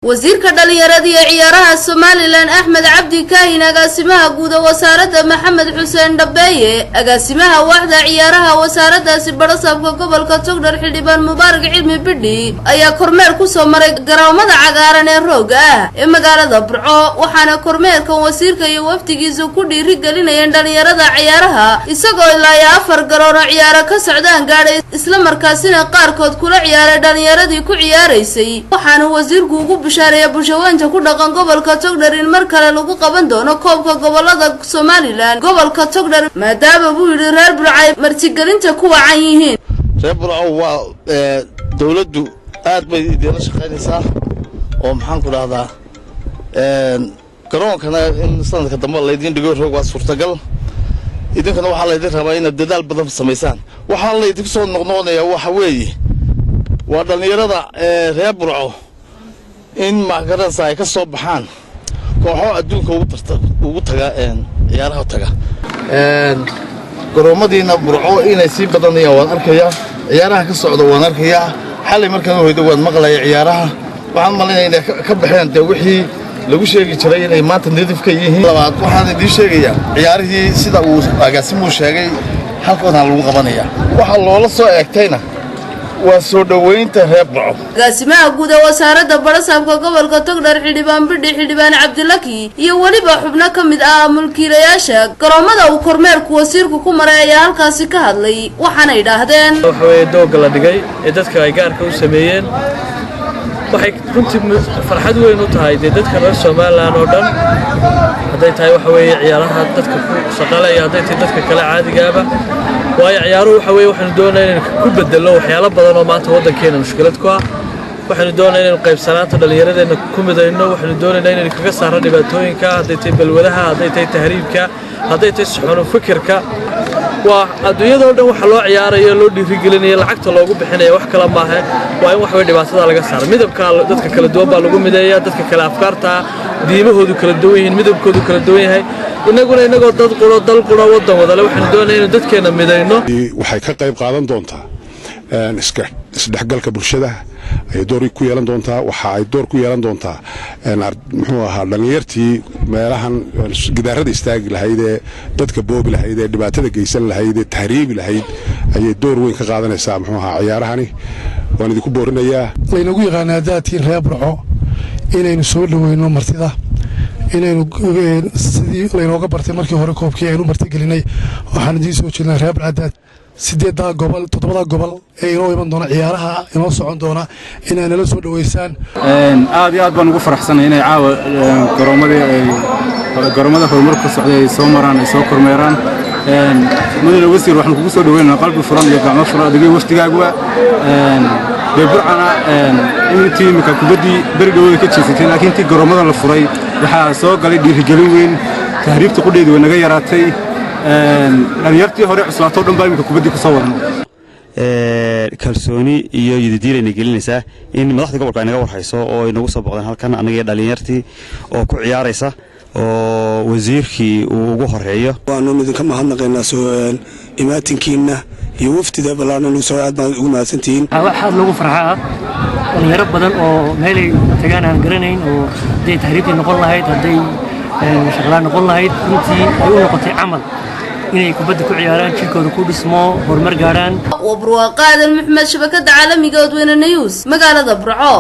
Wasiirka dhalinyarada iyo ciyaaraha Somaliland, Axmed Cabdi Kaahin, agaasimaha guud ee wasaaradda, Maxamed Xuseen Dhabeeye, agaasimaha waaxda ciyaaraha wasaaradaasi, barasaabka gobolka Togdher, Xildhibaan Mubaarak Cilmi Bidhi ayaa kormeer kusoo maray garoomada cagaaran ee rooga ah ee magaalada Burco. Waxaana kormeerkan wasiirka iyo wafdigiisu ku dhiirigelinayeen dhalinyarada ciyaaraha, isagoo ilaa iyo afar garoon oo ciyaaro ka socdaan gaadhay, islamarkaasina qaarkood kula ciyaaray dhalinyaradii ku ciyaaraysay. Waxaana wasiirku ugu bishaareeya bulshaweynta ku dhaqan gobolka Togdher in mar kale lagu qaban doono koobka gobolada Somaliland gobolka Togdher, maadaama, buu yidhi, reer Burco ay martigelinta ku wacan yihiin. Reer Burco, waa dawladdu aad bay idiinla shaqaynaysaa oo, maxaan ku dhahdaa, garoonkana in sanadka dambe laydin dhigo roog waa suurtagal. Idinkana waxaa laydin rabaa inaad dadaal badan samaysaan. Waxaa laydinku soo noqnoqonayaa waxa weeye waa dhallinyarada reer Burco in magaranaysa ay ka soo baxaan kooxo adduunka ugu taga, ciyaaraha taga. Garoommadiina Burco inay sii badanayaan waan arkayaa, ciyaaraha ka socda waan arkayaa. Xalay markaan hoydo waan maqlaya ciyaaraha. Waxaan malaynaya inay ka baxeen dee wixii lagu sheegi jiray, inay maanta nadiif ka yihiin. Labaad, waxaan idiin sheegayaa ciyaarihii, sida uu agaasimuu sheegay, halkoodaan lagu qabanaya. Waxaa loola soo eegtayna waa soo dhoweynta reer Burco. Agaasimaha guud ee wasaaradda, barasaabka gobolka Togdher, Xildhibaan Bidhi, Xildhibaan Cabdilaki iyo weliba xubno ka mid ah mulkiilayaasha garoomada uu kormeerku wasiirku ku maray ayaa halkaasi ka hadlay, waxaana idhaahdeen: Waxa weeye doogga la dhigay ee dadka ay gaarka u sameeyeen waxay runtii farxad weyn u tahay dee dadka reer Somaliland oo dhan, hadday tahay waxa weeye ciyaaraha dadka ku shaqale iyo hadday tahay dadka kale caadigaaba. Waayo, ciyaaruhu waxa weeye waxaynu doonaya inaynu ku bedello waxyaalo badan oo maanta waddankeena mushkilad ku ah. Waxaynu doonaynaa inaynu qaybsanaanta dhallinyaradeenna ku midayno. Waxaynu doonaynaa inaynu kaga saarno dhibaatooyinka, hadday tahay balwadaha, hadday tahay tahriibka, hadday tahay suxunu fikirka. Waa adduunyadoo dhan waxa loo ciyaarayo, loo dhiirigelinaya, lacagta loogu bixinaya wax kale maahe, waa in wax way dhibaatada laga saaro. Midabka dadka kala duwan baa lagu mideeya, dadka kale afkaarta, diimahoodu kala duwan yihiin, midabkoodu kala duwan yahay. Innaguna innagoo dad quro, dal quro, waddan wadale, waxaynu doonaya inaynu dadkeenna midayno. Waxay ka qayb qaadan doontaa isdhexgalka bulshada ayay door ku yeelan doontaa. Waxa ay door ku yeelan doontaa, muxuu ahaa, dhallinyartii meelahan gidaarada istaagi lahayd ee dadka boobi lahayd ee dhibaatada geysan lahayd ee tahriibi lahayd ayay door weyn ka qaadanaysaa, muxuu ahaa, ciyaarahani. Waan idinku boorinayaa. Laynagu yaqaanaa daatiin reer Burco inaynu soo dhoweyno martida, inaynu sidii laynooga bartay markii hore koobkii aynu martigelinay. Waxaan idiin soo jeednaa reer Burco sideeddaa gobol, toddobadaa gobol ee inoo iman doona ciyaaraha inoo socon doona inay nala soo dhoweysaan. Aad iyo aad baan ugu faraxsanay inay caawa garoomadii ay garoomada horumarka ka socday ay soo maraan, ay soo kormeeraan. Mudane wasiir, waxaan kugu soo dhaweynaa qalbi furan iyo gacmo furan, adigii wafdigaaguba. Dee Burcana intii imika kubaddii beri dhawooda ka jeesatay, laakiin intii garoomadan la furay waxaa soo galay dhiirigelin weyn. Tahriibta qudheedi way naga yaraatay. Dhalinyartii hore cuslaatoo dhan baa iminka kubaddii ku soo wadno. Kalsooni iyo yididiilayna gelinaysaa in madaxda gobolka ay naga warhayso oo ay nagu soo boqdeen halkan, annaga iyo dhallinyartii oo ku ciyaaraysa oo wasiirkii uu ugu horeeyo. Waanu idinka mahadnaqaynaa soo imaatinkiinna iyo wafdida ballaarhan soo, aad baan ugu mahadsantihiin. Waxaad loogu farxaa dhalinyaro badan oo meelay tagaan aan garanayn, oo hadday tahriibtii noqon lahayd, hadday shaqlaan noqon lahayd, runtii ay u noqotay camal inay kubadda ku ciyaaraan, jirkooda ku dhismo, horumar gaadhaan. Waa Barwaaqo Aadan Maxmed, shabakada caalamiga Odweyne News, magaalada Burco.